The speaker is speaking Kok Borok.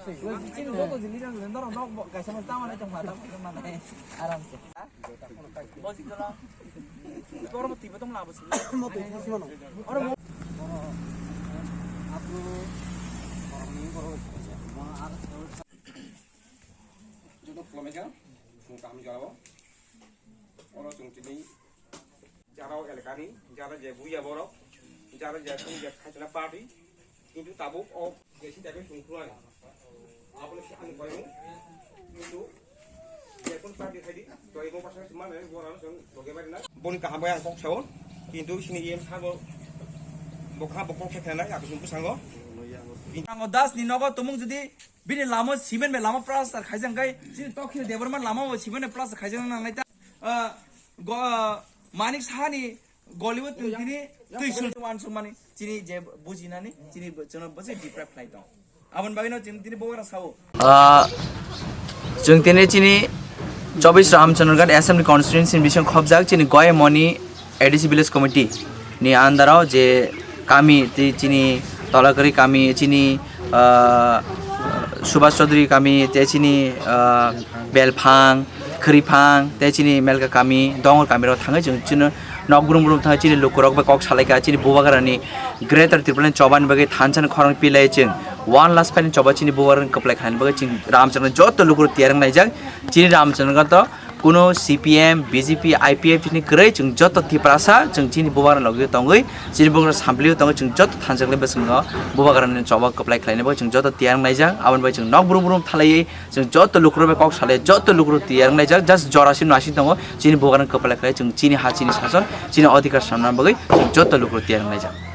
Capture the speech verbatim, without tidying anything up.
Chini joto jili rang rang norok nok bo kaisa ma tama nai tong ma tama nai aram se. Bo jikala. Borok bo twibo tong labo se. Joto khulumkha, chwng kaham jorao. Oro chwng tini jara o elakani, jara je buya borok, jara je chwng je khaitana party, kintu tabuk o jesi dabe chwng khulai. Abono se ang koyung, kintu je kun party khaidi, to ebo pasang se mane borok chwng loge bari na. Boni kaham bai ang kok sao, kintu sini iyem sabo, bokha bokok se khenai, aku sumpu sango. Ang o das ni nogo tumung jodi Bini lama cement bai lama plaster khaijak kai, chini Tokhil Debbarma lama bo cement bai plaster khaijak nang nai ta. Ah, go, ah, Manik Sahani golibo tini tini twi sul wan sumani chini je bujinani chini chwngno bwsai deprive khlai tong. Aboni bagwino chwng tini bogra sao. Ah, chwng tini chini chobis Ramchandraghat Assembly Constituency ni bising khobjak chini Goya Moni A D C Village Committee ni under o je kami tei chini Tolakari kami chini, ah, Subhas Chaudhary kami tei chini, ah, Belphang, Khriphang tei chini Melka kami, Dongor kami rok thangwi chwng chini nok brum brum thangwi chini lukurok bai kok salaikha chini bubagrani Greater Tripura ni choba ni bagwi thansa ni khorang pilai chwng one last final choba chini bubagrani kwplai khlaina bagwi chwng Ramchandra joto lukurok tiyar wng laijak chini Ramchandra to Kuno C P M, B J P, I P F ni kwrwi chwng joto Tiprasa chwng chini bubagrani logi tongwi chini bubagra samplio tongwi chwng joto thansa khlai bwskango bubagrani choba kwplai khlaina bagwi chwng joto tiyar wng laijak. Aboni bai chwng nok brum brum thalaiwi chwng joto lukurok bai kok salai joto lukurok tiyar wng laijak. Just jora simi no asing tongo chini bubagrani kwplai khlai chwng chini ha chini sason chini adhikar sanna bagwi chwng joto lukurok tiyar wng laijak.